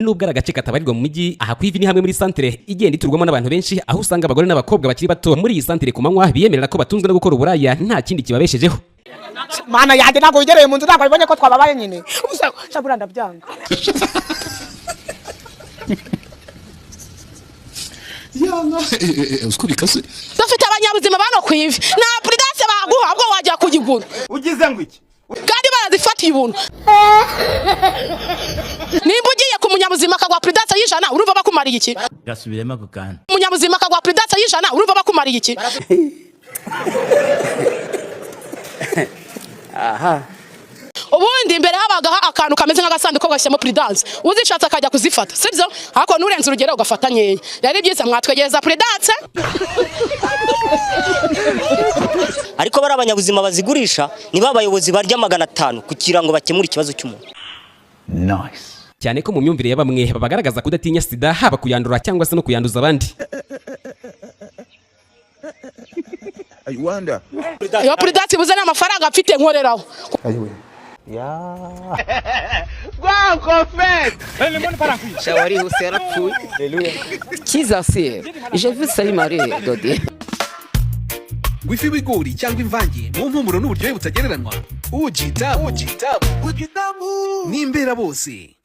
Nubwo ari agace katabarirwa mu mijyi, aha ku Ivi ni hamwe muri santere igenda iturwamo n'abantu benshi, aho usanga abagore n'abakobwa bakiri bato muri iyi santere ku manywa biyemerera ko batunzwe no gukora uburaya, nta kindi kibabeshejeho. Mana yanjye, ntabwo wigereye mu nzu, ntabwo wabibonye ko twababaye nyine. Ubusa shabura, ndabyanga. Uziko bikaze. Dufite abanyabuzima bano ku Ivi, nta Prudence baguha, ahubwo wajya kuyigura. Ugize ngo iki? Kandi barazifatiye ubuntu. Nimba ugiye ku munyabuzima akaguha Prudence y'100, urumva bakumariye iki? Gasubiremo ako kantu. Umunyabuzima akaguha Prudence y'100, urumva bakumariye iki? Ubundi imbere habagaho akantu kameze nk'agasanduku gashyiramo Prudence, uzishatse akajya kuzifata, sibyo? Ariko nurenze urugero ugafata nkeya. Rero ibyiza mwatwegereza Prudence. Ariko bari abanyabuzima bazigurisha, niba abayobozi barya 500 kugira ngo bakemure ikibazo cy'umuntu. Cyane ko mu myumvire ya bamwe babagaragaza kudatinya sida, haba kuyandura cyangwa se no kuyanduza abandi. Iyo Prudence ibuze n'amafaranga mfite nkoreraho. Wifi w'ibigori cyangwa imvange mu mpumuro n'uburyohe butagereranywa, Ujitamu n'imbera bose.